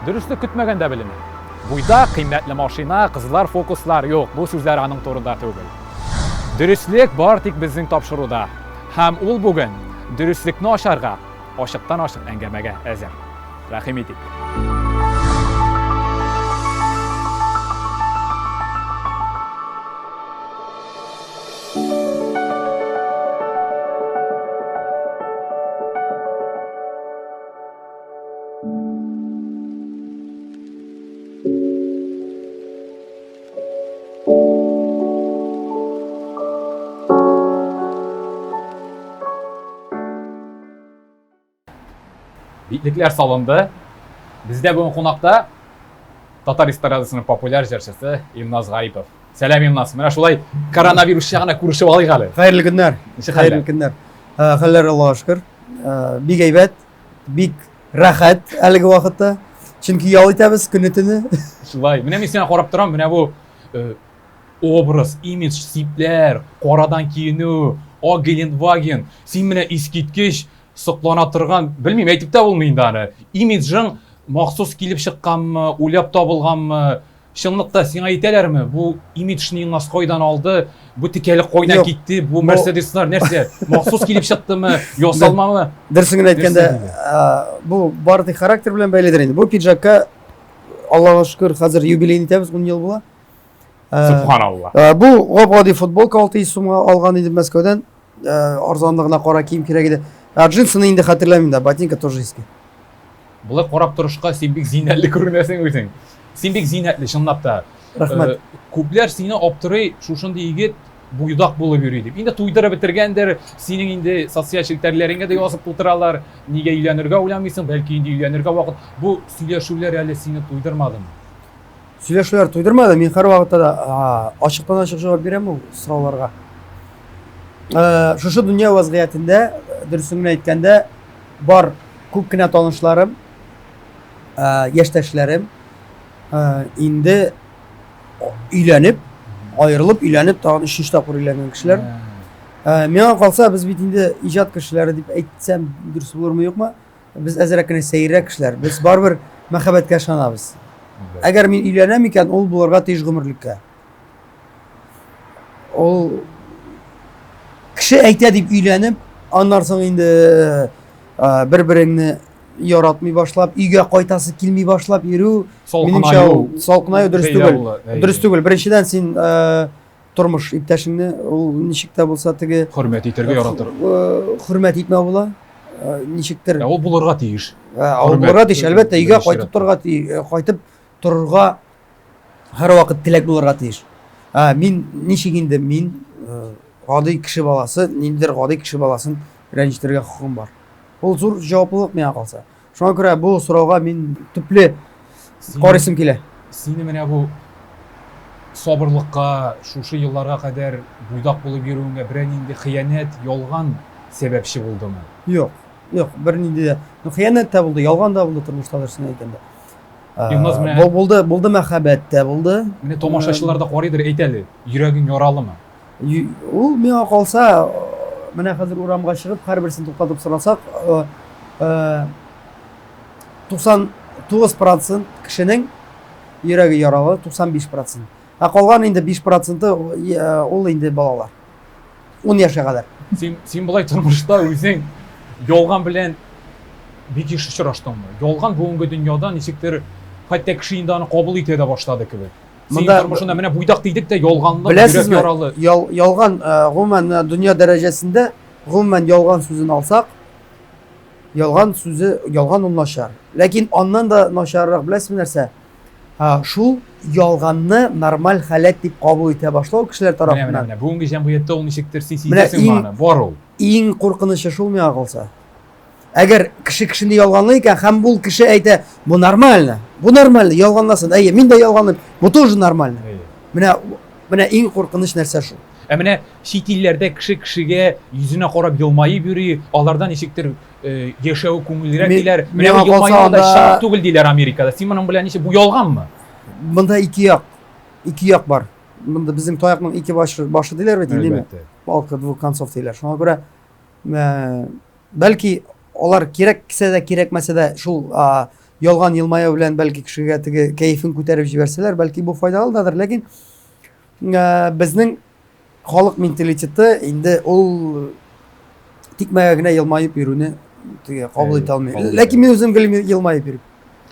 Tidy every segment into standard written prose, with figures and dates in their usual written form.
Дөреслек көтмәгәндә беленә. Буйда кыйммәтле машина, кызлар, фокуслар юк, бу сүзләр аның турында түгел. Дөреслек бар тик безнең тапшыруда. Һәм ул бүген дөреслекне ачарга, ачыктан-ачык әңгәмәгә әзер. Рәхим итик. Битлекләр салынды. Бездә бүген кунакта татар эстрадасының популяр җырчысы Илназ Гарипов. Сәлам, Илназ. Менә шулай коронавирус чагына күрешеп алыйк әле. Хәерле көннәр. Ничек хәлләр? Хәерле көннәр. Хәлләр Аллага шөкер. Бик әйбәт, бик рәхәт әлеге вакытта. Чөнки ял итәбез көне-төне. Шулай. Менә мин сиңа карап торам, менә бу образ, имидж, сипләр, карадан киенү, ак Гелендваген. Син менә искиткеч соклана торган, белмим, әйтеп тә булмый инде аны. Имиджың махсус килеп чыкканмы, уйлап табылганмы? Чынлыкта сиңа әйтәләрме, бу имиджны Илназ кайдан алды, бу текәлек кайдан китте, бу Мерседеслар нәрсә, махсус килеп чыктымы, ясалмамы? Дөресен генә әйткәндә, бу бары тик характер белән бәйледер инде. Бу пиджакка, Аллага шөкер, хәзер юбилейын итәбез, 10 ел була. Субханалла. Бу гап-гади футболка 600 сумга алган идем Мәскәүдән. Арзанлы гына кара кием кирәк иде. Ә джинсыны инде хәтерләмим дә, ботинка тоже иске. Болай карап торышка син бик зиннәтле күренәсең үзең. Син бик зиннәтле, чынлап та. Рәхмәт. Күпләр сине аптырый, шушындый егет буйдак булып йөри дип. Инде туйдырып бетергәндер, синең инде социаль челтәрләреңә дә язып тутыралар. Нигә өйләнергә уйламыйсың, бәлки инде өйләнергә вакыт. Бу сөйләшүләр әле сине туйдырмадымы? Сөйләшүләр туйдырмады. Мин һәрвакытта да ачыктан-ачык җавап бирәм ул сорауларга. Шушы дөнья вазгыятендә, дөресен генә әйткәндә, бар күп кенә танышларым, яшьтәшләрем инде өйләнеп, аерылып, өйләнеп, тагын өченче тапкыр өйләнгән кешеләр. Миңа калса, без бит инде иҗат кешеләре дип әйтсәм, дөрес булырмы, юкмы? Без әзрәк кенә сәеррәк кешеләр. Без барыбер мәхәббәткә ышанабыз. Әгәр мин өйләнәм икән, ул булырга тиеш гомерлеккә. Ул кеше әйтә дип өйләнеп, аннан соң инде бер-береңне яратмый башлап, өйгә кайтасы килми башлап йөрү, минемчә, ул салкынаю дөрес түгел. Дөрес түгел. Беренчедән, син тормыш иптәшеңне ул ничек тә булса теге хөрмәт итәргә яратыр. Хөрмәт итмәү була. Ничектер. Ә ул булырга тиеш. Ул булырга тиеш, әлбәттә, өйгә кайтып торырга тиеш, кайтып торырга һәрвакыт теләк булырга тиеш. Ә, мин ничек инде мин гади кеше баласы, ниндидер гади кеше баласын рәнҗетергә хокукым бар. Ул зур җаваплылык миңа калса. Шуңа күрә бу сорауга мин төпле карыйсым килә. Сине менә бу сабырлыкка, шушы елларга кадәр буйдак булып йөрүеңә берәр нинди хыянәт, ялган сәбәпче булдымы? Юк, юк, бернинди дә. Ну, хыянәт тә булды, ялган да булды тормышта, дөресен әйткәндә. Илназ, менә Бу булды, булды мәхәббәт тә булды. Менә тамашачылар да карыйдыр, әйт әле, йөрәгең яралымы? Ул миңа калса, менә хәзер урамга чыгып, һәрберсен туктатып сорасак, 99% кешенең йөрәге яралы, 95%. Ә калган инде 5 проценты ул инде балалар. 10 яшькә кадәр. Син болай тормышта үзең ялган белән бик еш очраштыңмы? Ялган бүгенге дөньяда ничектер хәтта кеше инде аны кабул итә дә башлады кебек. Синең тормышыңда менә буйдак дидек тә ялганлык, йөрәк яралы. Ялган, гомумән, дөнья дәрәҗәсендә, гомумән ялган сүзен алсак, ялган сүзе, ялган ул начар. Ләкин аннан да начаррак беләсезме нәрсә? Шул ялганны нормаль халәт дип кабул итә башлау кешеләр тарафыннан. Менә, менә, бүгенге җәмгыятьтә ул ничектер син сизәсеңме аны? Бар ул. Иң куркынычы шул миңа калса. Әгәр кеше кешене ялганлый икән, һәм бу кеше әйтә, бу нормально, бу нормально, ялганласын. Әйе, мин дә ялганлыйм, бу тоже нормально. Менә, менә иң куркыныч нәрсә шул. Ә менә чит илләрдә кеше кешегә йөзенә карап елмаеп йөри, аларда ничектер яшәве күңеллерәк диләр. Менә бу елмаюы да чынлык түгел диләр Америкада. Син моның белән ничек, бу ялганмы? Монда ике як, ике як бар. Монда безнең таякның ике башы, башы диләр бит, инде. Палка двух концов диләр. Шуңа күрә бәлки алар кирәксә дә, кирәкмәсә дә шул ялган елмаю белән бәлки кешегә теге кәефен күтәреп җибәрсәләр, бәлки бу файдалы дадыр, ләкин безнең халык менталитеты инде ул тикмәгә генә елмаеп йөрүне теге кабул итә алмый. Ләкин мин үзем гел елмаеп йөрим.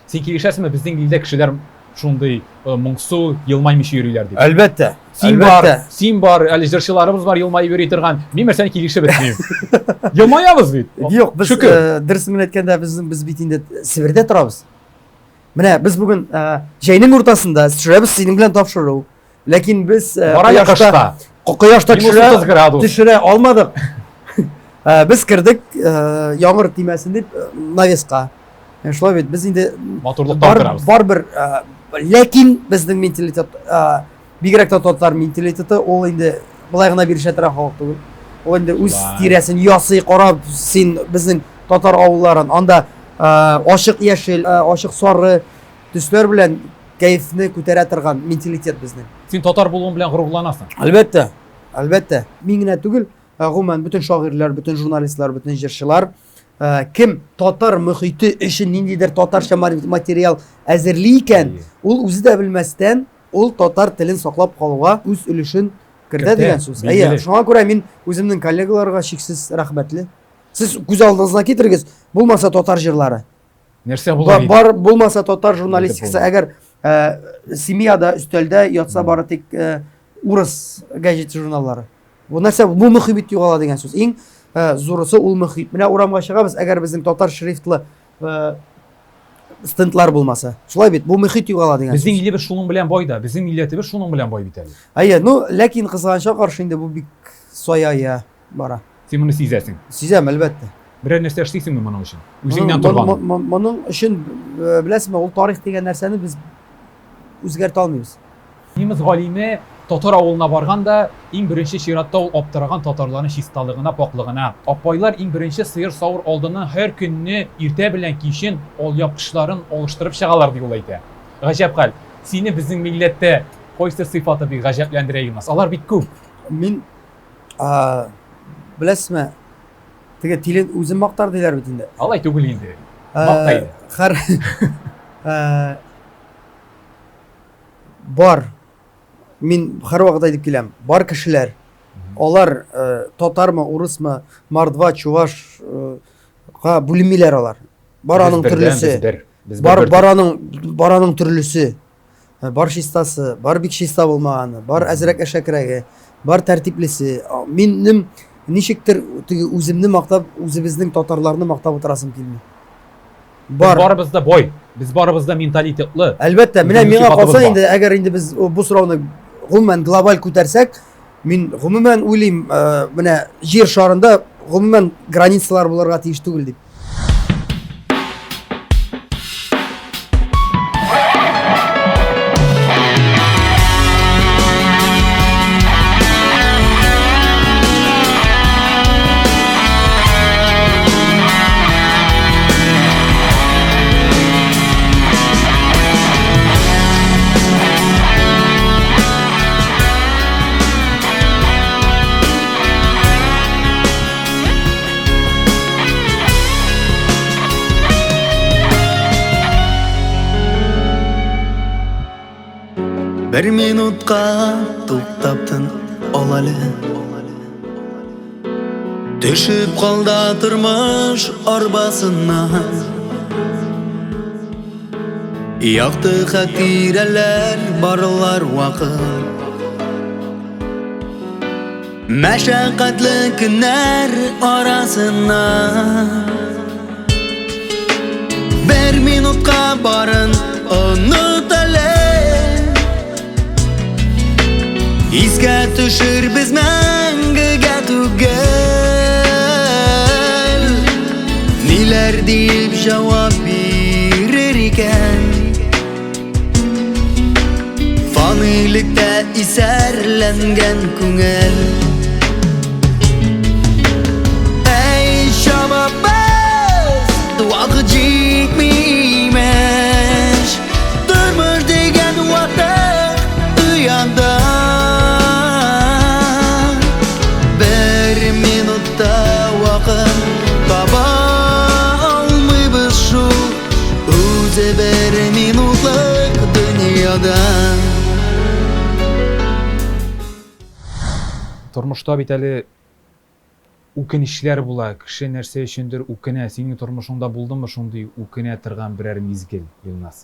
Син килешәсеңме, безнең илдә кешеләр шундый моңсу, елмаймыйча йөриләр дип? Әлбәттә. Син бар, син бар, әле җырчыларыбыз бар елмаеп йөри торган. Мин мәсәлән килешеп бетмим. Елмаябыз бит. Юк, без дөресен генә әйткәндә, без бит инде Себердә торабыз. Менә без бүген җәйнең уртасында төшерәбез синең белән тапшыру. Ләкин без кояшта кояшта төшерә алмадык. Без кердек, яңгыр тимәсен дип, навеска. Шулай бит, без инде матурлыктан торабыз. Барыбер, ләкин безнең менталитет, бигрәк тә татар менталитеты, ул инде болай гына бирешә торган халык түгел. Ул инде үз тирәсен ясый, карап, син безнең татар авылларын, анда ачык яшел, ачык сары төсләр белән кәефне күтәрә торган менталитет безнең. Син татар булуың белән горурланасың. Әлбәттә, әлбәттә. Мин генә түгел, гомумән бөтен шагыйрьләр, бөтен журналистлар, бөтен җырчылар, кем татар мөхите өчен ниндидер татарча материал әзерли икән, ул үзе дә белмәстән, ул татар телен саклап калуга үз өлешен кертә дигән сүз. Әйе, шуңа күрә мин үземнең коллегаларга чиксез рәхмәтле. Сез күз алдыгызга китерегез, булмаса татар җырлары. Нәрсә булыр иде? Бар булмаса татар журналистикасы, әгәр семьяда өстәлдә ятса бары тик урыс газет журналлары. Бу нәрсә, бу мөхит югала дигән сүз. Иң зурысы ул мөхит. Менә урамга чыгабыз, әгәр безнең татар шрифтлы стендлар булмаса. Шулай бит, бу мөхит югала дигән сүз. Безнең илебез шуның белән бай да, безнең милләтебез шуның белән бай бит әле. Әйе, ну, ләкин кызганычка каршы инде бу бик саяя бара. Син моны сизәсең? Сизәм, әлбәттә. Берәр нәрсә эшлисеңме моның өчен? Үзеңнән торган. Моның өчен, беләсезме, ул тарих дигән нәрсәне без үзгәртә алмыйбыз. Немец галиме татар авылына барган да, иң беренче чиратта ул аптыраган татарларның чисталыгына, пакълыгына. Апайлар иң беренче сыер савыр алдыннан һәр көнне иртә белән кичен алъяпкычларын алыштырып чыгалар, ди ул әйтә. Гаҗәп хәл. Сине безнең милләттә кайсы сыйфаты бик гаҗәпләндерә, Илназ? Алар бик күп. Мин, беләсезме, теге тилен үзен мактар диләр бит инде. Алай түгел инде. Мактай. Хәр бар. Мин һәрвакыт әйтеп киләм, бар кешеләр. Алар татармы, урысмы, мордва, чуваш га бүленмиләр алар. Бар аның төрлесе. Бар бар аның бар аның төрлесе. Бар чистасы, бар бик чиста булмаганы, бар әзрәк әшәкрәге, бар тәртиплесе. Минем ничектер теге үземне мактап, үзебезнең татарларны мактап утырасым килми. Бар. Без барыбыз да бай, без барыбыз да менталитетлы. Әлбәттә, менә миңа калса инде, әгәр инде без бу сорауны гомумән глобаль күтәрсәк, мин гомумән уйлыйм, менә җир шарында гомумән границалар булырга тиеш түгел дип. Бер минутка туктап тын ал әле. Төшеп калда тормыш арбасыннан. Якты хатирәләр барлар вакыт. Мәшәкатьле көннәр арасыннан Бер минутка барын оныт әле. Искә төшер без мәңгегә түгел. Ниләр диеп җавап бирер икән? Фанилектә исәрләнгән күңел. Әй, чабабыз, вакыт җитми имеш. Тормыш дигән ватык ояда. Бер минутта вакыт таба алмыйбыз шул. Үзе бер минутлык дөньяда. Тормышта бит әле үкенечләр була, кеше нәрсә өчендер үкенә. Синең тормышыңда булдымы шундый үкенә торган берәр мизгел, Илназ?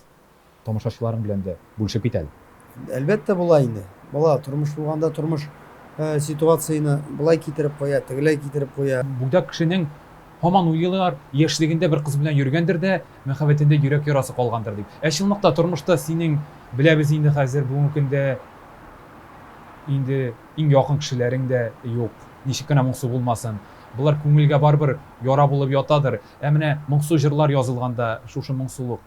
Тамашачыларың белән дә бүлешеп кит әле. Әлбәттә була инде. Була. Тормыш булганда тормыш ситуацияне болай китереп куя, тегеләй китереп куя. Буйдак кешенең һаман уйлыйлар, яшьлегендә бер кыз белән йөргәндер дә, мәхәббәтендә йөрәк ярасы калгандыр дип. Ә чынлыкта тормышта синең, беләбез инде хәзер, бүгенге көндә инде иң якын кешеләрең дә юк. Ничек кенә моңсу булмасын, болар күңелгә барыбер яра булып ятадыр. Ә менә моңсу җырлар язылганда шушы моңсулык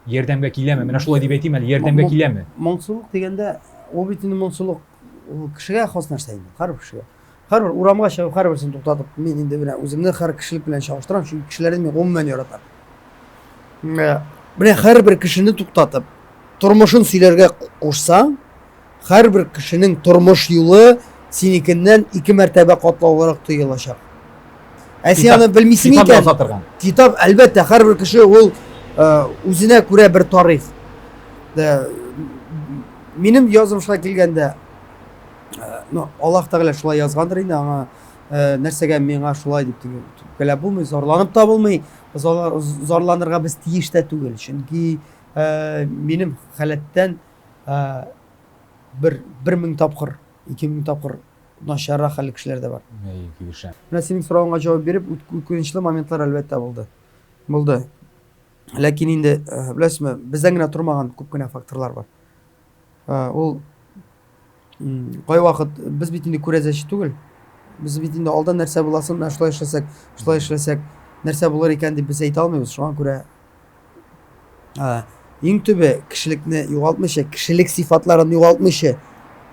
ярдәмгә киләме? Менә шулай дип әйтим әле, ярдәмгә киләме? Моңсулык дигәндә, ул бит инде моңсулык ул кешегә хас нәрсә инде, һәрбер кешегә. Һәрбер урамга чыгып, һәрберсен туктатып, мин инде менә үземне һәр кешелек белән чагыштырам, чөнки кешеләрне мин гомумән яратам. Менә һәрбер кешене туктатып, тормышын сөйләргә кушсаң, һәрбер кешенең тормыш юлы синекеннән ике мәртәбә катлаулырак тоелачак. Ә син аны белмисең икән. Китап яза торган. Китап, әлбәттә, һәрбер кеше ул үзенә күрә бер тарих. Минем язмышка килгәндә, ну, Аллаһ Тәгалә шулай язгандыр инде аңа, нәрсәгә миңа шулай дип үпкәләп булмый, зарланып та булмый. Зарланырга без тиеш тә түгел, чөнки минем халәттән бер 1000 тапкыр, 2000 тапкыр начаррак хәлле кешеләр дә бар. Әйе, килешәм. Менә синең соравыңа җавап биреп, үкенечле моментлар әлбәттә булды. Булды. Ләкин инде, беләсезме, бездән генә тормаган күп кенә факторлар бар. Ул кайвакыт без бит инде күрәзәче түгел. Без бит инде алдан нәрсә буласын, менә шулай эшләсәк, шулай эшләсәк, нәрсә булыр икән дип без әйтә алмыйбыз. Шуңа күрә иң төбе кешелекне югалтмыйча, кешелек сыйфатларын югалтмыйча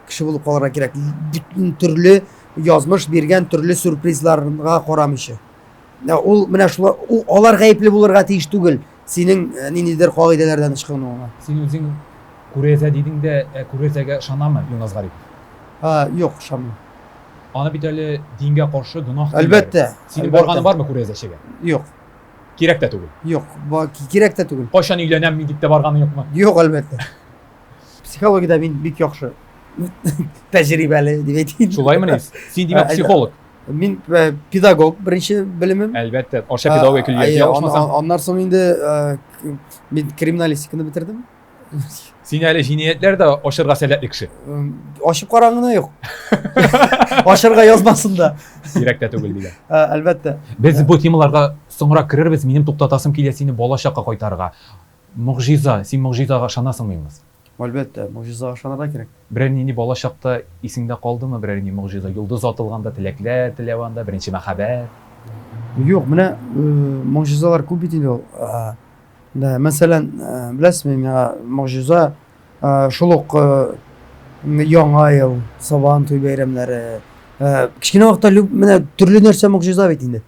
кеше булып калырга кирәк. Бөтен төрле язмыш биргән төрле сюрпризларга карамыйча. Ул менә шулар, ул алар гаепле булырга тиеш түгел. Синең ниндидер кагыйдәләрдән ычкынуыңа. Син үзең күрәзә дидең дә, ә күрәзәгә ышанамы Илназ Гарипов? Юк, ышанмыйм. Аны бит әле дингә каршы гөнаһ диләр. Әлбәттә. Синең барганың бармы күрәзәчегә? Юк. Кирәк тә түгел. Юк, кирәк тә түгел. Кайчан өйләнәм мин дип тә барганың юкмы? Юк, әлбәттә. Психологиядә мин бик яхшы тәҗрибәле дип әйтим. Шулаймыни? Син димәк психолог. Мин э, педагог беренче белемем. Әлбәттә, Арча педагогия көллияте ялгышмасам. Аннан соң инде э, мин криминалистиканы бетердем. Син әле җинаятьләр дә ачырга сәләтле кеше. Ачып караган гына юк. Ачырга язмасын да. Кирәк тә түгел дигән. Э, әлбәттә. Без бу темаларга соңрак керербез. Минем туктатасым килә сине балачакка кайтарырга. Могҗиза, син могҗизага ышанасыңмы, Илназ? Әлбәттә, могҗизага ышанырга кирәк. Берәр нинди бала чакта исеңдә калдымы берәр нинди могҗиза? Йолдыз атылганда, теләкләр теләү анда, беренче мәхәббәт? Юк, менә могҗизалар күп бит инде ул. Да, мәсәлән, беләсезме, миңа могҗиза шул ук Яңа ел, Сабан туй бәйрәмнәре. Кечкенә вакытта менә төрле нәрсә могҗиза бит инде.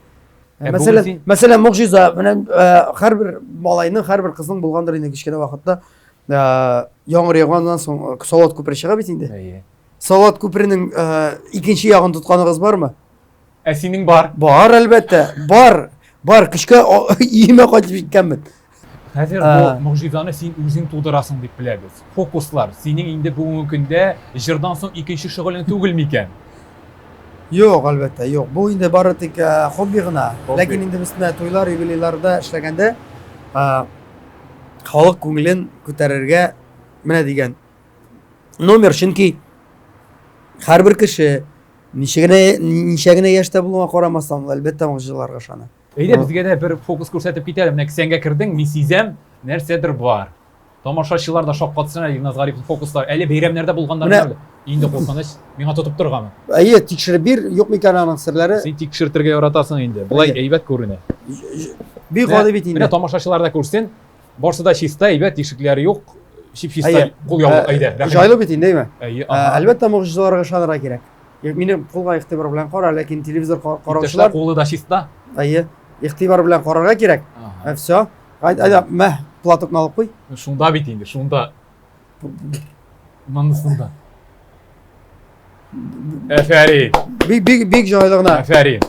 Ә Мәсәлән, бүген син- мәсәлән, могҗиза, менә һәрбер малайның, һәрбер кызның булгандыр инде кечкенә вакытта. Яңгыр яуганнан соң Салават күпере чыга бит инде. Әйе. Салават күперенең икенче ягын тотканыгыз бармы? Ә синең бар. Бар, әлбәттә, бар. Бар, көчкә өемә кайтып җиткәнмен. Хәзер бу могҗизаны син үзең тудырасың дип беләбез. Фокуслар синең инде бүгенге көндә җырдан соң икенче шөгылең түгел микән? Юк, әлбәттә, юк. Бу инде бары тик хобби гына. Хобби. Ләкин инде без менә туйлар, юбилейларда эшләгәндә, халык күңелен күтәрергә менә дигән номер, чөнки һәрбер кеше ничә генә, ничә генә яшьтә булуына карамастан, ул әлбәттә могҗизаларга ышана. Әйдә, безгә дә бер фокус күрсәтеп кит әле. Менә кесәңгә кердең, мин сизәм, нәрсәдер бар. Тамашачылар да шаккатсын әле Илназ Гариповның фокуслары. Әле бәйрәмнәрдә булганнар Менә әле. Инде куркыныч. Миңа тотып торгамы? Әйе, тикшереп бир, юк микән аның серләре? Син тикшертергә яратасың инде. Болай Әйе. әйбәт күренә. Бик гади бит инде. Менә тамашачылар да күрсен. Барсы да чиста, әйбәт, тишекләре юк. Чип-чиста Әйе. кул яулык, әйдә. рәхим ит. Җайлы бит инде, әйме? Әйе, ага. Әлбәттә, могҗизаларга ышанырга кирәк. Минем кулга игътибар белән кара, ләкин телевизор Иптәшләр караучылар кулы да чиста. Әйе, игътибар белән карарга кирәк. Ага. Все. Әйдә, мә, платокны алып куй. Шунда бит инде, шунда. Монысында. Әфәрин. Бик бик бик җайлы гына. Әфәрин.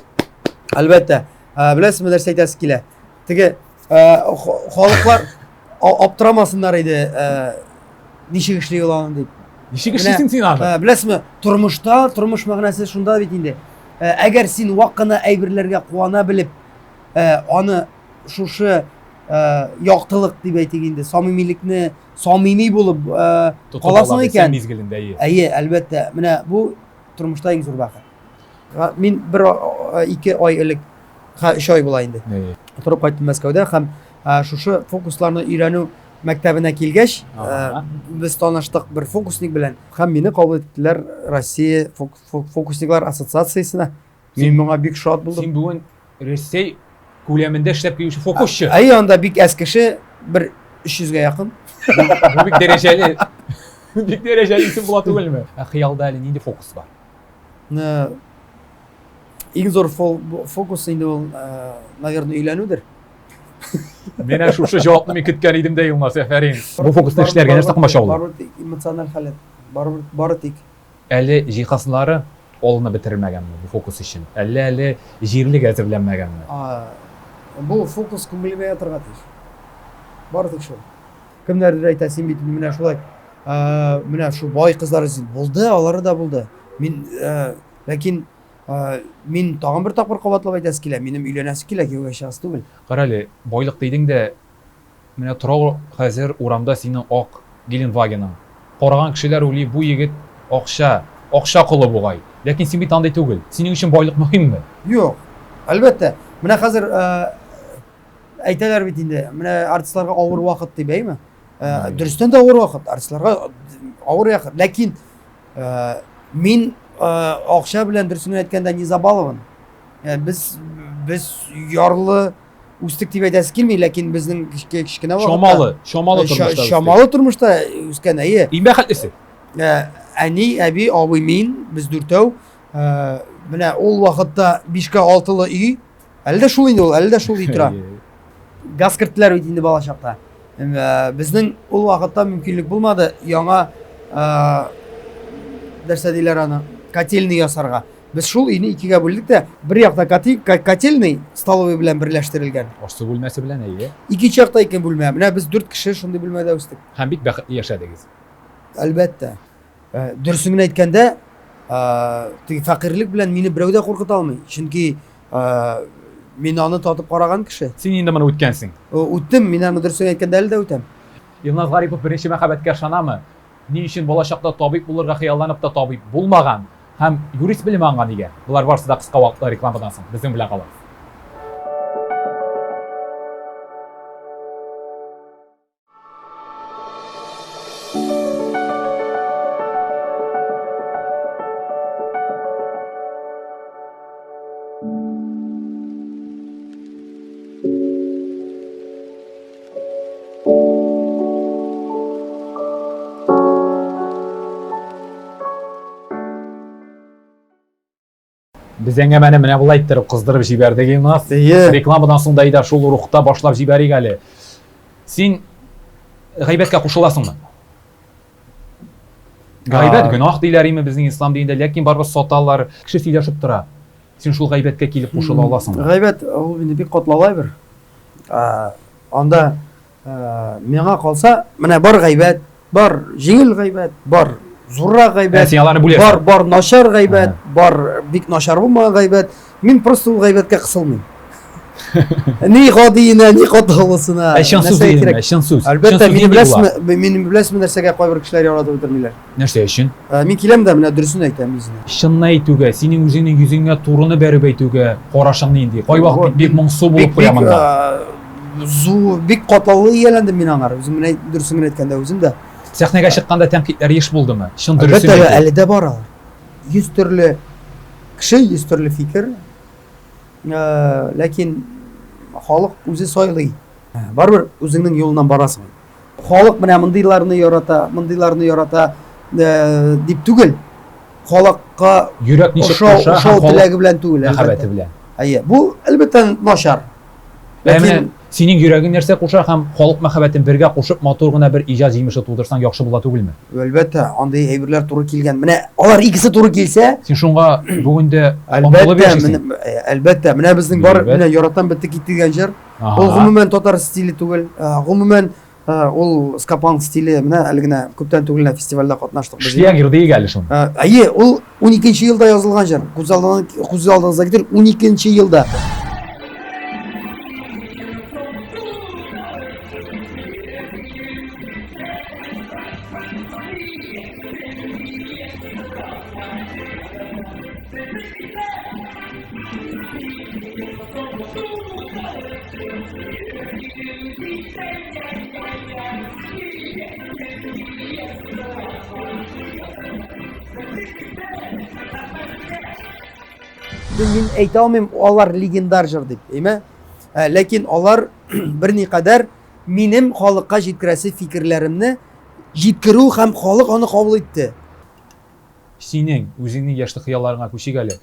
Әлбәттә. Беләсезме, нәрсә әйтәсе килә? Теге халыклар Аптырамасыннар иде, ничек эшли ул аны дип. Ничек эшлисең син аны? Беләсезме, тормышта, тормыш мәгънәсе шунда бит инде. Әгәр син вак кына әйберләргә куана белеп, аны шушы яктылык дип әйтик инде, самимилекне самими булып каласың икән. Мизгелендә, әйе. Әйе, әлбәттә. Менә бу тормышта иң зур бәхет. Мин бер ике ай элек, өч ай була инде. Торып кайттым Мәскәүдә һәм шушы фокусларны өйрәнү мәктәбенә килгәч, без таныштык бер фокусник белән һәм мине кабул иттеләр Россия фокусниклар ассоциациясенә. Мин моңа бик шат булдым. Син бүген Рәсәй күләмендә эшләп килүче фокусчы. Әйе, анда бик әз кеше, бер 300гә якын. Бу бик дәрәҗәле. Бик дәрәҗәле исем була түгелме? Ә хыялда әле нинди фокус бар? Иң зур фокус инде ул, наверное, өйләнүдер. Менә шушы җавапны мин көткән идем дә, Илназ, афәрин. Бу фокусны эшләргә нәрсә комачаулый? Барыбер тик эмоциональ халәт. Барыбер бары тик. Әле җиһазлары алынып бетерелмәгәнме бу фокус өчен? Әллә әле җирлек әзерләнмәгәнме? Бу фокус күңелемә ятырга тиеш. Бары тик шул. Кемнәрдер әйтә, син бит менә шулай, менә шул бай кызлар булды, алары да булды. Мин, ләкин мин тагын бер тапкыр кабатлап әйтәсе килә, минем өйләнәсе килә, кияүгә чыгасы түгел. Кара әле, байлык дидең дә, менә тора хәзер урамда синең ак Гелендвагеның. Караган кешеләр уйлый, бу егет акча, акча колы бугай. Ләкин син бит андый түгел. Синең өчен байлык мөһимме? Юк, әлбәттә. Менә хәзер әйтәләр бит инде, менә артистларга авыр вакыт дип, әйме? Дөрестән дә авыр вакыт, артистларга авыр вакыт. Ләкин мин акча белән дөресен әйткәндә не забалован. Без без ярлы үстек дип әйтәсе килми, ләкин безнең кечкенә вакытта чамалы, чамалы тормышта. Чамалы тормышта үскән, әйе. Иң бәхетлесе. Әни, әби, абый, мин, без дүртәү. Менә ул вакытта бишкә алтылы өй. Әле дә шул инде ул, әле дә шул өй тора. Газ керттеләр бит инде бала чакта. Безнең ул вакытта мөмкинлек булмады яңа нәрсә диләр аны, котельный ясарга. Без шул өйне икегә бүлдек тә, бер якта котельный столовый белән берләштерелгән. Аш-су бүлмәсе белән, әйе. Икенче якта ике бүлмә. Менә без дүрт кеше шундый бүлмәдә үстек. Һәм бик бәхетле яшәдегез. Әлбәттә. Дөресен генә әйткәндә, теге фәкыйрьлек белән мине берәү дә куркыта алмый. Чөнки мин аны татып караган кеше. Син инде моны үткәнсең. Үттем, мин аны дөресен әйткәндә әле дә үтәм. Илназ Гарипов беренче мәхәббәткә ышанамы? Ни өчен балачакта табиб булырга хыялланып та табиб булмаган һәм юрист белеме аңа нигә? Болар барысы да кыска вакытлы рекламадан соң. Безнең белән калыгыз. Без әңгәмәне менә болай иттереп кыздырып җибәрдек, Илназ. Әйе. Рекламадан соң да әйдә шул рухта башлап җибәрик әле. Син гайбәткә кушыласыңмы? Гайбәт гөнаһ диләр име безнең ислам динендә, ләкин барыбер саталар, кеше сөйләшеп тора. Син шул гайбәткә килеп кушыла аласыңмы? Гайбәт ул инде бик катлаулы әйбер. Анда миңа калса, менә бар гайбәт, бар җиңел гайбәт, бар зуррак гайбәт. Син аларны бүләсең. Бар, бар начар гайбәт, бар бик начар булмаган гайбәт. Мин просто ул гайбәткә кысылмыйм. Ни гадиенә, ни катлаулысына. Ә чын сүз дигәнме? Чын сүз. Әлбәттә, мине беләсезме, мине беләсезме нәрсәгә кайбер кешеләр яратып бетермиләр? Нәрсә өчен? Мин киләм дә, менә дөресен әйтәм йөзенә. Чынны әйтүгә, синең үзеңнең йөзеңә турыны бәреп әйтүгә карашың нинди? Кайвакыт бит бик моңсу булып куя монда. Зу, бик катлаулы ияләндем мин аңар. Үзем менә дөресен генә әйткәндә үзем дә. Сәхнәгә чыкканда тәнкыйтьләр еш булдымы? Чын дөресен әйтү. Әлбәттә, әле дә бар алар. Йөз төрле кеше, йөз төрле фикер. Ләкин халык үзе сайлый. Барыбер үзеңнең юлыннан барасың. Халык менә мондыйларны ярата, мондыйларны ярата э, дип түгел. Халыкка йөрәк ничек куша, ошау теләге белән түгел, мәхәббәте белән. Әйе, бу әлбәттә начар. Ләкин синең йөрәгең нәрсә куша һәм халык мәхәббәтен бергә кушып матур гына бер иҗат җимеше тудырсаң яхшы була түгелме? Әлбәттә, андый әйберләр туры килгән. Менә алар икесе туры килсә, син шуңа бүген дә омтылып яшисең. Әлбәттә, менә безнең бар, менә яратам бетте китте дигән җыр. Ул гомумән татар стиле түгел. Гомумән. Ул скапанк стиле, менә әле генә күптән түгел генә фестивальдә катнаштык без. Шлягер диек әле шуны. Әйе, ул 12 елда язылган җыр. Күз алдына күз алдыгызга китереп, 12 елда. Мин әйтә алмыйм, алар легендар җыр дип, әйме? Ә, ләкин алар берникадәр минем халыкка җиткерәсе фикерләремне җиткерү һәм халык аны кабул итте. Синең үзеңнең яшьлек хыялларыңа күчик әле.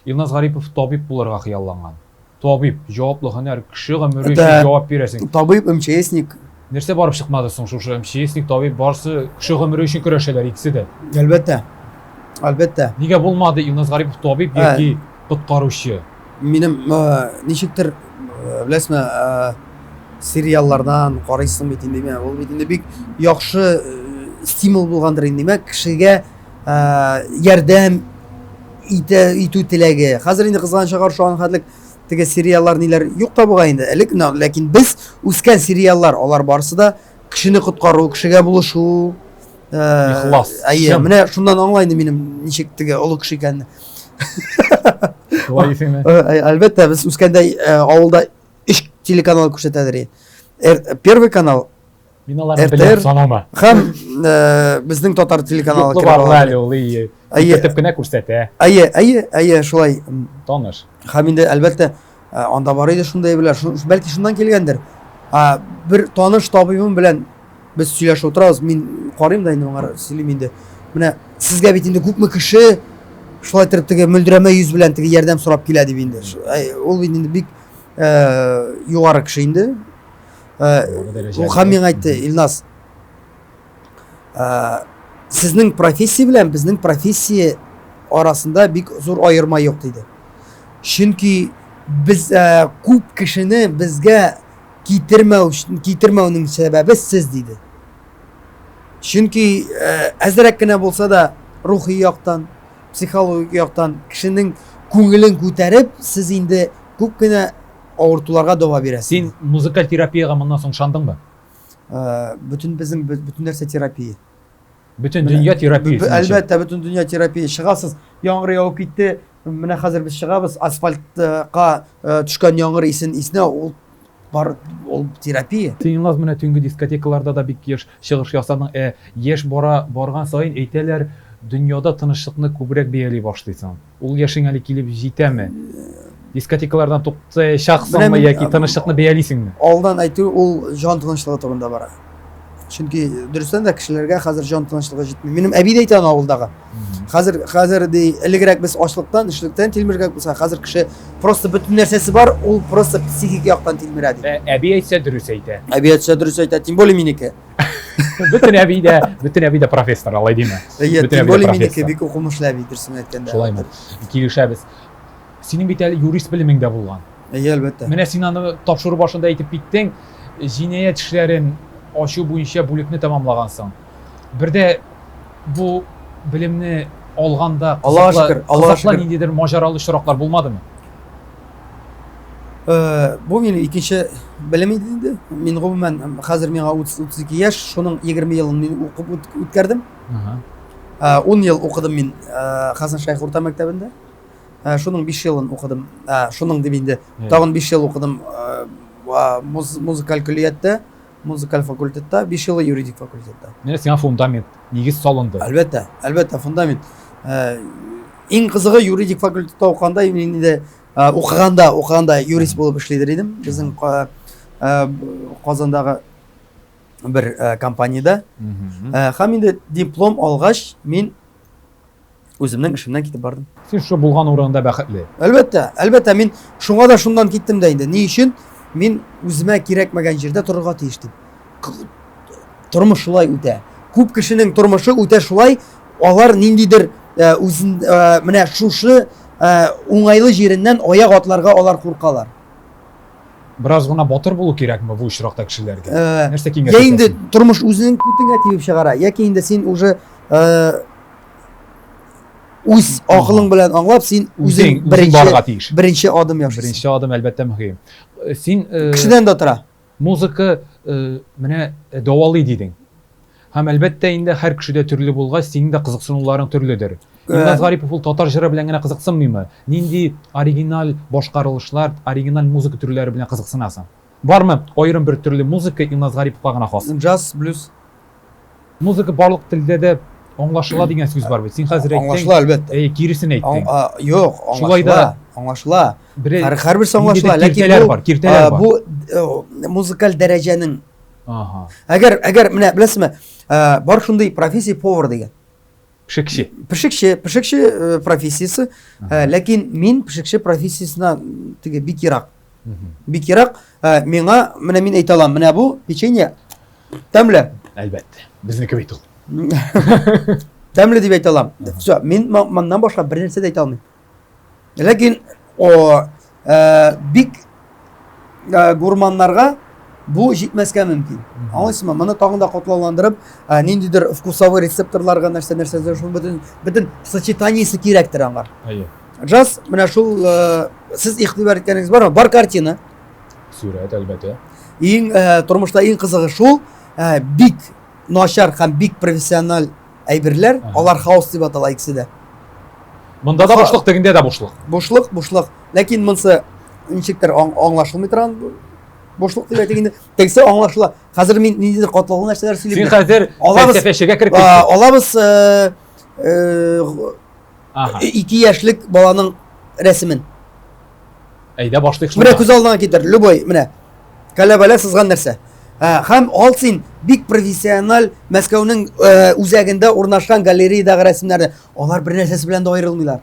Илназ Гарипов табиб булырга хыялланган. Табиб, җаваплы һөнәр, кеше гомере өчен җавап бирәсең. Табиб, МЧСник. Нәрсә барып чыкмады соң шушы МЧСник, табиб, барысы кеше гомере өчен көрәшәләр икесе дә. Әлбәттә. Әлбәттә. Нигә булмады Илназ Гарипов табиб яки коткаручы? Минем ничектер, беләсезме, сериаллардан карыйсың бит инде, ул бит инде бик яхшы стимул булгандыр инде, кешегә ярдәм итә итү теләге. Хәзер инде кызганычка каршы аның хәтлек теге сериаллар ниләр юк та бугай инде. Элек, ләкин без үскән сериаллар, алар барысы да кешене коткару, кешегә булышу. Ихлас. Әйе, менә шуннан аңла инде минем ничек теге олы кеше икәнне. Шулай дисеңме? Әлбәттә, без үскәндә авылда өч телеканал күрсәтәдер. Первый канал, Мин аларны беләм, санама. Һәм безнең татар телеканалы керә. Юклы әле ул, ие. Итеп кенә күрсәтә. Әйе, әйе, әйе, шулай. Таныш. Һәм инде әлбәттә, анда бар иде шундый әйберләр. Бәлки шуннан килгәндер. Бер таныш табибым белән без сөйләшеп утырабыз. Мин карыйм да инде моңар сөйлим инде. Менә сезгә бит инде күпме кеше шулай итеп теге мөлдерәмә йөз белән теге ярдәм сорап килә дип инде. Ул бит инде бик югары кеше инде. Ул һәм миңа әйтте, Илназ, сезнең профессия белән безнең профессия арасында бик зур аерма юк диде. Чөнки без күп кешене безгә китермәү китермәүнең сәбәбе сез диде. Чөнки әзрәк кенә булса да рухи яктан, психологик яктан кешенең күңелен күтәреп, сез инде күп кенә авыртуларга дәва бирәсең. Син музыкаль терапиягә моннан соң ышандыңмы? Бөтен безнең бөтен нәрсә терапия. Бөтен дөнья терапия. Әлбәттә, бөтен дөнья терапия. Чыгасыз, яңгыр явып китте. Менә хәзер без чыгабыз, асфальтка төшкән яңгыр исен иснәү, ул бар ул терапия. Син, Илназ, менә төнге дискотекаларда да бик еш чыгыш ясадың. Ә яшь бара барган саен әйтәләр, дөньяда тынычлыкны күбрәк бәяли башлыйсың. Ул яшең әле килеп җитәме? Дискотекалардан туктаячаксыңмы яки тынычлыкны бәялисеңме? Алдан әйтү ул җан тынычлыгы турында бара. Чөнки дөрестән дә кешеләргә хәзер җан тынычлыгы җитми. Минем әби дә әйтә аны авылдагы. Хәзер хәзер ди, элегрәк без ачлыктан, эшлектән тилмергән булса, хәзер кеше просто бөтен нәрсәсе бар, ул просто психик яктан тилмерә ди. Ә, әби әйтсә дөрес әйтә. Әби әйтсә дөрес әйтә, тем более минеке. Бөтен әби дә, бөтен әби дә профессор, алай димә. Әйе, тем более минеке бик укымышлы әби, дөресен әйткәндә. Шулаймы? Килешәбез. Синең бит әле юрист белемең дә булган. Әйе, әлбәттә. Менә син аны тапшыру башында әйтеп киттең, җинаять эшләрен ачу буенча бүлекне тәмамлагансың. Бер дә бу белемне алганда Аллаһка шөкер, Аллаһка шөкер. ниндидер маҗаралы очраклар булмадымы? Э, бу минем икенче белем иде инде. Мин гомумән хәзер миңа 32 яшь, шуның 20 елын мин укып үткәрдем. 10 ел укыдым мин э, Хәсән Шәйх урта мәктәбендә. Э, шуның 5 елын укыдым. Шуның дип инде тагын 5 ел укыдым музыкаль көллияттә, музыкаль факультетта, 5 елы юридик факультетта. Менә сиңа фундамент, нигез салынды. Әлбәттә, әлбәттә, фундамент. Иң кызыгы юридик факультетта укыганда мин инде укыганда, укыганда юрист булып эшлидер идем. Безнең Казандагы бер компаниядә. Һәм инде диплом алгач, мин үземнең эшемнән китеп бардым. Син шушы булган урыныңда бәхетле. Әлбәттә, әлбәттә, мин шуңа да шуннан киттем дә инде. Ни өчен? Мин үземә кирәкмәгән җирдә торырга тиеш дип. Тормыш шулай үтә. Күп кешенең тормышы үтә шулай, алар ниндидер э, үзен э, менә шушы э, уңайлы җиреннән аяк атларга алар куркалар. Бераз гына батыр булу кирәкме бу очракта кешеләргә? Э, Нәрсә киңәш Я инде итәсең? тормыш үзенең күтеңә тибеп чыгара, яки инде син уже э, үз акылың белән аңлап, син Үзең, үзең үзең беренче барырга тиеш. беренче адым ясыйсың. Беренче адым әлбәттә мөһим. Э, Син э, Кешедән дә тора. музыка э, менә э, дәвалый дидең. Һәм әлбәттә инде һәр кешедә төрле булгач, синең дә кызыксынуларың төрледер. Илназ Гарипов ул татар җыры белән генә кызыксынмыймы? Нинди оригиналь башкарылышлар, оригиналь музыка төрләре белән кызыксынасың? Бармы аерым бер төрле музыка Илназ Гариповка гына хас? Джаз, блюз. Музыка барлык телдә дә аңлашыла дигән сүз бар бит. Син хәзер әйттең. Аңлашыла, әлбәттә. Әй, киресен әйттең. Юк, Шулай аңлашыла. да Аңлашыла. Бере Һәр һәрберсе аңлашыла, ниндидер ләкин киртәләр бу, бар, киртәләр бар. бу музыкаль дәрәҗәнең Ага. Әгәр, әгәр менә беләсезме, э, бар шундый профессия повар дигән. Пешекче. Пешекче, пешекче э, профессиясе, э, ләкин мин пешекче профессиясенә теге бик ерак. Бик ерак. Э, миңа менә мин әйтә алам, менә бу печенье тәмле. Әлбәттә. Безнеке бит ул. Тәмле дип әйтә алам. Все, мин моннан башка бер нәрсә дә әйтә алмыйм. Ләкин о, э, бик э, гурманнарга бу җитмәскә мөмкин. Аңлыйсызмы? Моны тагын да катлауландырып, э, ниндидер вкусовой рецепторларга нәрсә нәрсә шул бөтен бөтен сочетаниесе кирәктер аңар. Әйе. Джаз менә шул э, сез игътибар иткәнегез бармы? Бар картина. Сурәт, әлбәттә. Иң э, тормышта иң кызыгы шул, э, бик начар һәм бик профессиональ әйберләр, алар хаос дип атала икесе дә. Монда да бушлык, тегендә дә бушлык. Бушлык, бушлык. Ләкин монсы ничектер аңлашылмый торган бушлык дип әйтик инде. Тегесе аңлашыла. Хәзер мин ниндидер катлаулы нәрсәләр сөйлим. Син хәзер фәлсәфәчегә кереп киттең. Алабыз э, э, ике яшьлек баланың рәсемен. Әйдә башлыйк шунда. Менә күз алдыңа китер, любой, менә. Каләбәлә сызган нәрсә. Ә, һәм ал син бик профессиональ Мәскәүнең э, үзәгендә урнашкан галереядагы рәсемнәрне. Алар бер нәрсәсе белән дә аерылмыйлар.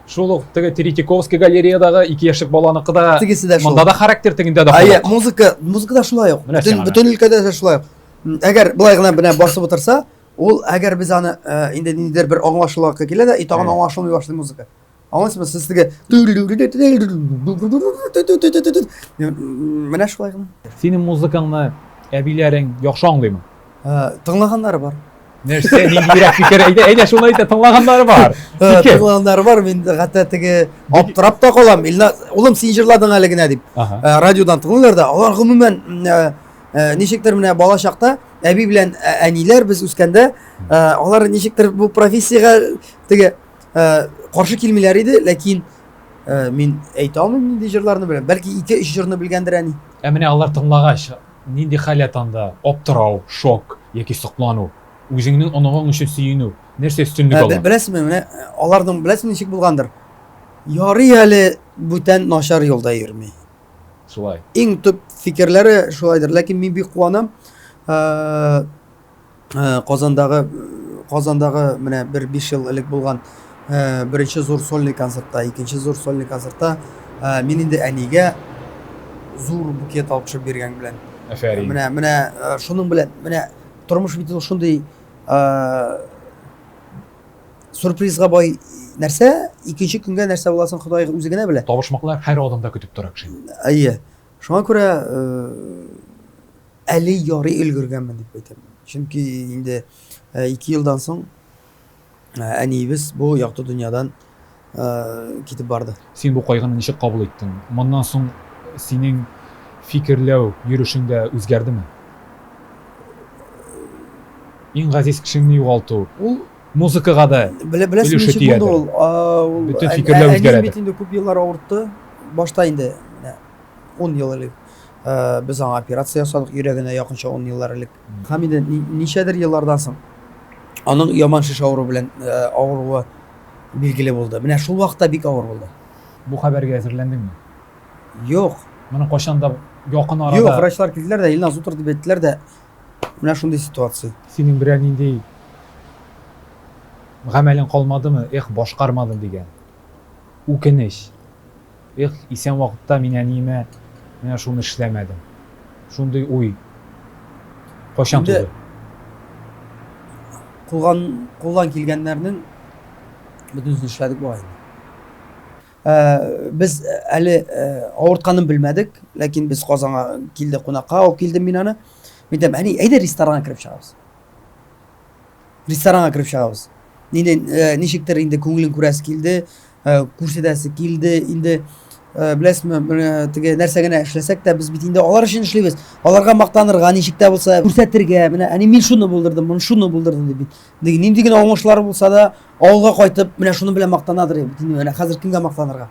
Шул ук теге Третьяковский галереядагы ике яшьлек баланыкы да Тегесе дә шул. Монда да характер, тегендә дә Әйе, музыка, музыка да шулай ук. Бөтен, бөтен өлкәдә дә шулай ук. Әгәр былай гына менә басып утырса, ул әгәр без аны э, инде ниндидер бер аңлашылуга килә дә, и тагын аңлашылмый башлый музыка. Аңлыйсызмы? Сез теге менә шулай гына. Синең музыкаңны әбиләрең яхшы аңлыймы? Тыңлаганнары бар. Нәрсә, ниндирәк фикер? Әйдә, әйдә, шуны әйтә, тыңлаганнары бар. Тыңлаганнары бар, мин хәтта теге аптырап та калам. Илназ, улым, син җырладың әле генә дип. Радиодан тыңлыйлар да, алар гомумән ничектер менә бала чакта әби белән әниләр без үскәндә, алар ничектер бу профессиягә теге Э, каршы килмиләр иде, ләкин э, мин әйтә алмыйм нинди җырларны беләм. Бәлки ике-өч җырны белгәндер әни. Ә менә алар тыңлагач, нинди халәт анда? Аптырау, шок яки соклану? Үзеңнең оныгың өчен сөенү. Нәрсә өстенлек Ә, ала? Беләсезме, менә э, аларның беләсезме ничек булгандыр? Ярый әле бүтән начар юлда йөрми. Шулай. Иң төп фикерләре шулайдыр. Ләкин мин бик куанам. Э, Э, Казандагы Казандагы менә бер 5 ел элек булган э, беренче зур сольный концертта, икенче зур сольный концертта э, мин инде әнигә зур букет алып төшеп биргән белән. Афәрин. Менә менә шуның белән менә тормыш бит ул шундый сюрпризга бай нәрсә, икенче көнгә нәрсә буласын Ходай үзе генә белә. Табышмаклар һәр адымда көтеп тора кешене. Әйе. Шуңа күрә Әле ярый өлгергәнмен дип әйтәм. Чөнки инде 2 э, елдан соң э, әниебез бу якты дөньядан э, китеп барды. Син бу кайгыны ничек кабул иттең? Моннан соң синең фикерләү йөрүшең дә үзгәрдеме? Иң газиз кешеңне югалту. Ул музыкага да белә беләсең ничек булды ул? Ул бөтен фикерләү үзгәрәдер. Әнием бит инде күп еллар авыртты. Башта инде менә 10 ел элек Э, без аңа операция ясадык йөрәгенә якынча 10 еллар элек. Һәм инде ничәдер еллардан соң аның яман шеш авыру белән э, авыруы билгеле булды. Менә шул вакытта бик авыр булды. Бу хәбәргә әзерләндеңме? Юк. Моны кайчан да якын арада. Юк, врачлар килделәр дә, Илназ утыр дип әйттеләр дә, менә шундый ситуация. Синең берәр нинди гамәлең калмадымы? Эх, башкармадым дигән. Үкенеч. Эх, исән вакытта мин әниемә менә шуны эшләмәдем. Шундый уй кайчан Инде туды? Кулган, кулдан килгәннәрнең бөтенесен эшләдек бугай инде. Без әле авыртканын белмәдек, ләкин без Казанга килде кунакка, алып килдем мин аны. Мин әйтәм, әни, әйдә ресторанга кереп чыгабыз. Ресторанга кереп чыгабыз. Инде ничектер инде күңелен күрәсе килде, күрсәтәсе килде. Инде беләсезме, теге нәрсә генә эшләсәк тә, без бит инде алар өчен эшлибез. Аларга мактанырга, ничек тә булса күрсәтергә, менә әни мин шуны булдырдым, мин шуны булдырдым дип бит. Нинди генә уңышлары булса да, авылга кайтып, менә шуның белән мактанадыр бит инде. Менә хәзер кемгә мактанырга?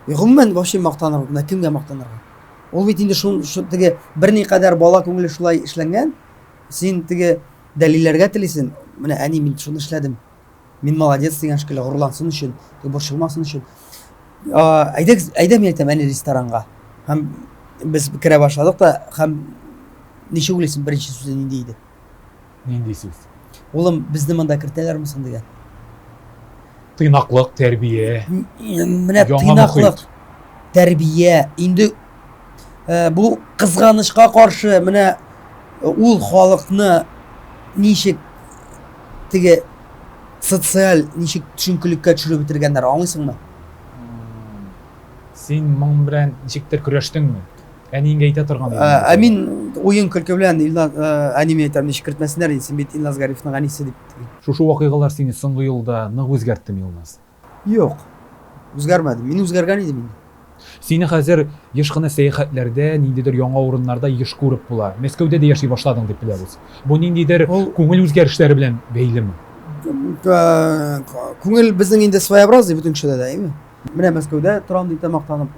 Гомумән, вообще мактанырга, менә кемгә мактанырга? Ул бит инде шул, шул теге берникадәр бала күңеле шулай эшләнгән. Син теге дәлилләргә телисең. Менә әни, мин шуны эшләдем. Мин молодец дигән шикелле горурлансын өчен, борчылмасын өчен. Әйдә, әйдә мин әйтәм, әни ресторанга. Һәм без керә башладык та, һәм ничек уйлыйсың, беренче сүзе нинди иде? Нинди сүз? Улым, безне монда кертәләрме соң дигән. Тыйнаклык, тәрбия. Менә тыйнаклык, тәрбия. Инде э, бу кызганычка каршы менә э, ул халыкны ничек теге социаль ничек төшенкелеккә төшереп бетергәннәр, аңлыйсыңмы? Син моң белән ничектер көрәштеңме? Әниеңгә әйтә торган идең. Ә мин уен көлке белән Илназ әниемә әйтәм, ничек кертмәсеннәр инде, син бит Илназ Гарифның әнисе дип. Шушы вакыйгалар сине соңгы елда нык үзгәрттеме, Илназ? Юк. Үзгәрмәдем. Мин үзгәргән идем инде. Сине хәзер еш кына сәяхәтләрдә, ниндидер яңа урыннарда еш күреп була. Мәскәүдә дә яши башладың дип беләбез. Бу ниндидер күңел үзгәрешләре белән бәйлеме? Күңел безнең инде своеобразный бөтен кешедә дә, әйеме? Менә Мәскәүдә торам дип тә мактанып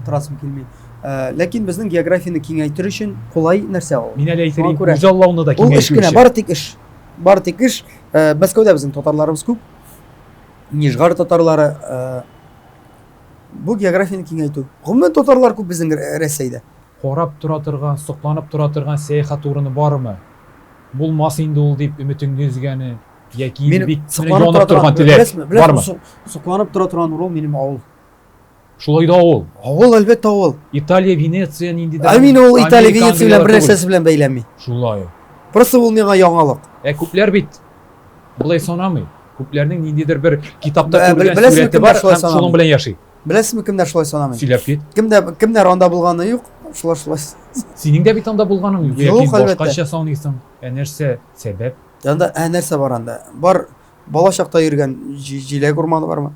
торасым килми. Э, ләкин безнең географияне киңәйтер өчен кулай нәрсә ул. Мин әле әйтер идем, күзаллауны да киңәйтү өчен. Ул эш кенә, бары тик эш. Бары тик эш. Э, Мәскәүдә безнең татарларыбыз күп. Нижгар татарлары. Э, бу географияне киңәйтү. Гомумән татарлар күп безнең Рәсәйдә. Карап тора торган, сокланып тора торган сәяхәт урыны бармы? Булмас инде ул дип өметеңне өзгәне. Яки Мин бик сокланып янып торган теләк бармы? Сокланып тора торган урын минем авыл. Шулай да авыл. Авыл, әлбәттә, авыл. Италия, Венеция ниндидер. Ә мин ул Италия, Венеция белән бер нәрсәсе белән бәйләнми. Шулай. Просто ул миңа яңалык. Ә күпләр бит болай санамый. Күпләрнең ниндидер бер китапта күргән сурәте бар һәм шуның белән яши. Беләсезме, кемнәр шулай санамый? Сөйләп кит. Кемдә кемнәр анда булганы юк, шулар шулай. Синең дә бит анда булганың юк. Юк, әлбәттә. Башкача саныйсың. Ә нәрсә сәбәп? Анда ә нәрсә бар анда? Бар бала чакта йөргән җиләк урманы бармы?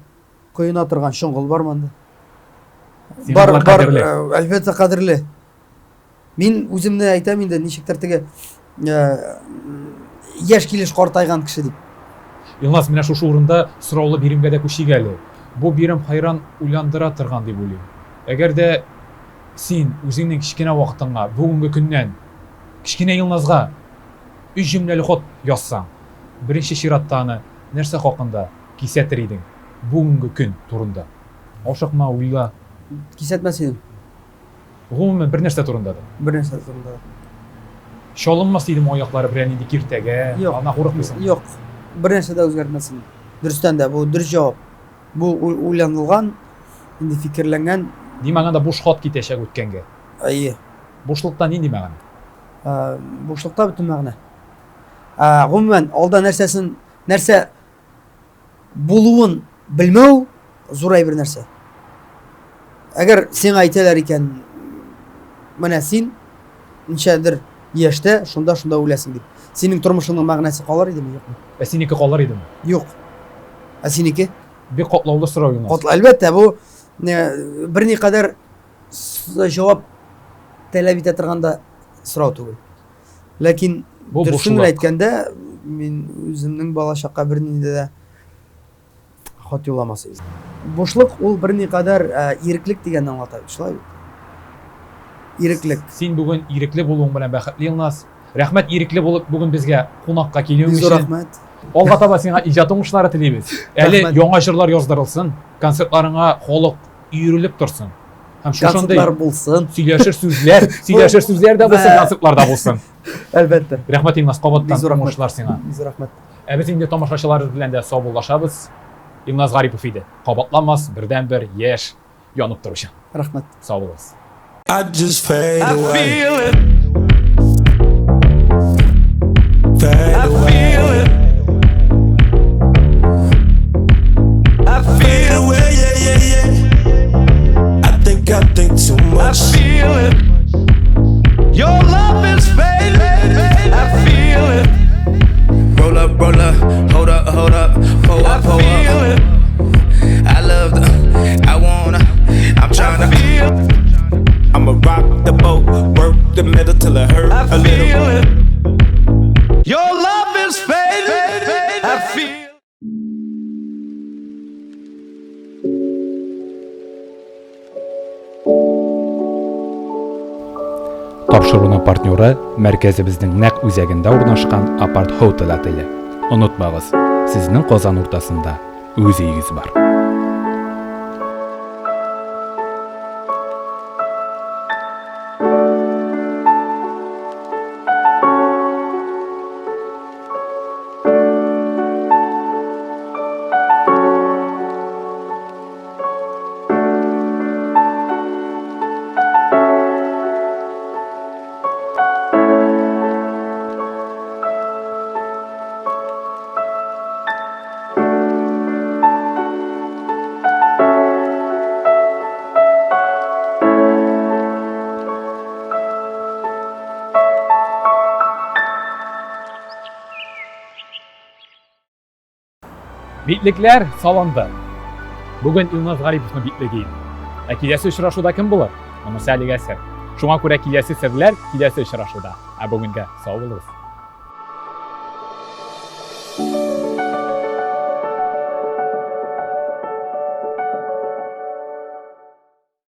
Коена торган чоңгыл бармы анда? Бар, бар, э, әлбәттә кадерле. Мин үземне әйтәм инде, ничектер теге э, яшь килеш картайган кеше дип. Илназ, менә шушы урында сораулы биремгә дә күчик әле. Бу бирем хайран уйландыра торган дип уйлыйм. Әгәр дә син үзеңнең кечкенә вакытыңа, бүгенге көннән кечкенә Илназга Өч җөмләле хат язсаң, беренче чиратта аны нәрсә хакында кисәтер идең? Бүгенге көн турында. Ашыкма, уйла. Кисәтмәс идем. Гомумән, бер нәрсә турында да. Бер нәрсә турында да. Чалынмас идем аяклары берәр нинди киртәгә. Юк. Аннан курыкмыйсың? Юк. Бер нәрсә дә үзгәртмәс идем. Дөрестән дә, бу дөрес җавап. Бу уйланылган, инде фикерләнгән. Димәк, анда буш хат китәчәк үткәнгә. Әйе. Бушлыкта нинди мәгънә? Бушлыкта бөтен мәгънә. Гомумән, алда нәрсәсен, нәрсә булуын белмәү зур әйбер нәрсә. Әгәр сиңа әйтәләр икән, менә син ничәдер яшьтә шунда-шунда үләсең дип. Синең тормышыңның мәгънәсе калыр идеме, юкмы? Ә синеке калыр идеме? Юк. Ә синеке? Бик катлаулы сорау, Юнас. Катлау, әлбәттә, бу берникадәр җавап таләп итә торган да сорау түгел. Ләкин дөресен генә әйткәндә, мин үземнең балачакка бернинди дә хат юлламас идем. Бушлык ул берникадәр иреклек дигәнне аңлата бит, шулай бит? Иреклек. Син бүген ирекле булуың белән бәхетле, Илназ. Рәхмәт ирекле булып бүген безгә кунакка килүең өчен. Зур рәхмәт. Алга таба сиңа иҗат уңышлары телибез. Әле яңа җырлар яздырылсын, концертларыңа халык өерелеп торсын. Һәм шушындый концертлар булсын. Сөйләшер сүзләр, сөйләшер сүзләр дә булсын, концертлар да булсын. Әлбәттә. Рәхмәт, Илназ, кабаттан уңышлар сиңа. Зур рәхмәт. Ә без инде тамашачыларыбыз белән дә саубуллашабыз. Илназ Гарипов иде. Кабатламас, бердәнбер яшь янып торучы. Рәхмәт. Сау булыгыз. I just fade away. I feel it. Fade I away. Feel it. I fade away, yeah, yeah, yeah. A little more. Your love is fading. I feel. Тапшыруның партнеры мәркәзебезнең нәкъ үзәгендә урнашкан Апарт Hotel отеле. Онытмагыз, сезнең Казан уртасында үз өегез бар. Битлекләр салынды. Бүген Илназ Гариповның битлеге иде. Ә киләсе очрашуда кем булыр? Монысы әлегә сер. Шуңа күрә киләсе серләр киләсе очрашуда. Ә бүгенгә сау булыгыз.